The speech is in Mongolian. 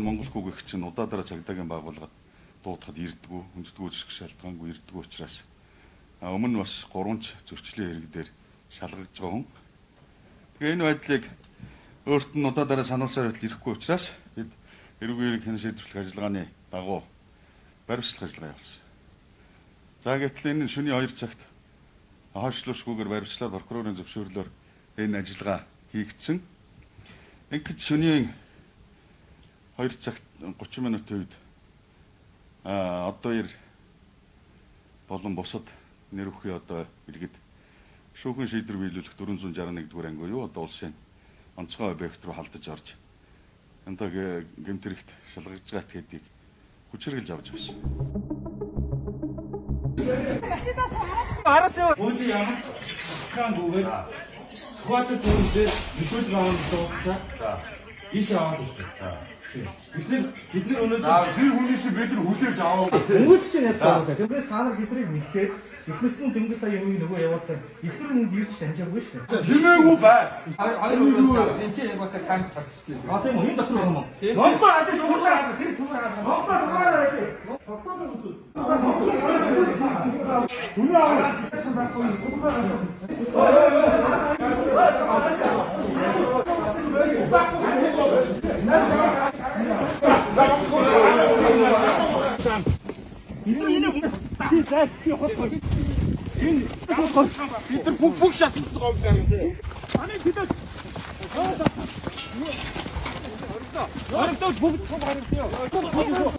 Монгол хүүгэх чинь удаадараа цагдаагийн байгууллагад дуудахад ирдгүү, хүндэтгүү зэших шалтгаангүй ирдгүү учраас өмнө нь бас гурванч зөрчлийн хэрэг дээр шалгагдж байгаа хүн. Тэгээ энэ байдлыг өөрт нь удаадараа сануулсаар байтал ирэхгүй учраас бид эрүүгийн хэрэг хянан шийдвэрлэх ажиллагааны дагуу баримтчлах ажиллагаа явуулсан. За гэтэл энэ шөнийн 2 цагт хойшлуушгүйгээр баримтчлаад прокурорын зөвшөөрлөөр энэ ажиллагаа хийгдсэн. Ингээд шөнийн 2 цагт 30 минутын үед одоо ир болон бусад нэр бүхий одоо иргэд шүүхэн шийдвэр биелүүлэх 461 дугаар анги буюу одоо улсын онцгой объект руу халдаж орж одоо гэмт хэрэгт шалгагдж байгаа этгээдийг хүч хэрэглэж авч явсан. Хуулийн ямар ч шалтгаангүйгээр Сүхбаатар дүүрэн дээр нөхөд аваад дууцаа. Иш аваад ирсэн. Бид нар өнөөдөр Тэр хүнээс бид нар хүлээж аваа. Дөнгөж чинь явж байгаа. Тэрнээс та нар биднийг мэдлээд эхнэрсэн дөнгөж сая юмыг нөгөө явуулсан. Эхнэр нь ирж амжаагүй шүү дээ. Химээгүй бай. Хоёр өөр энэ чинь яг бас камер тавьчихсан. А тийм үү? Энэ дотор байгаа юм уу? Монгол адил дуурай тэр төмөр хараа. Монгол зургаар адил. Бид нар бүх бүх шаталт байгаа юм байна. Хоригдоод бүгд том хоригдъё.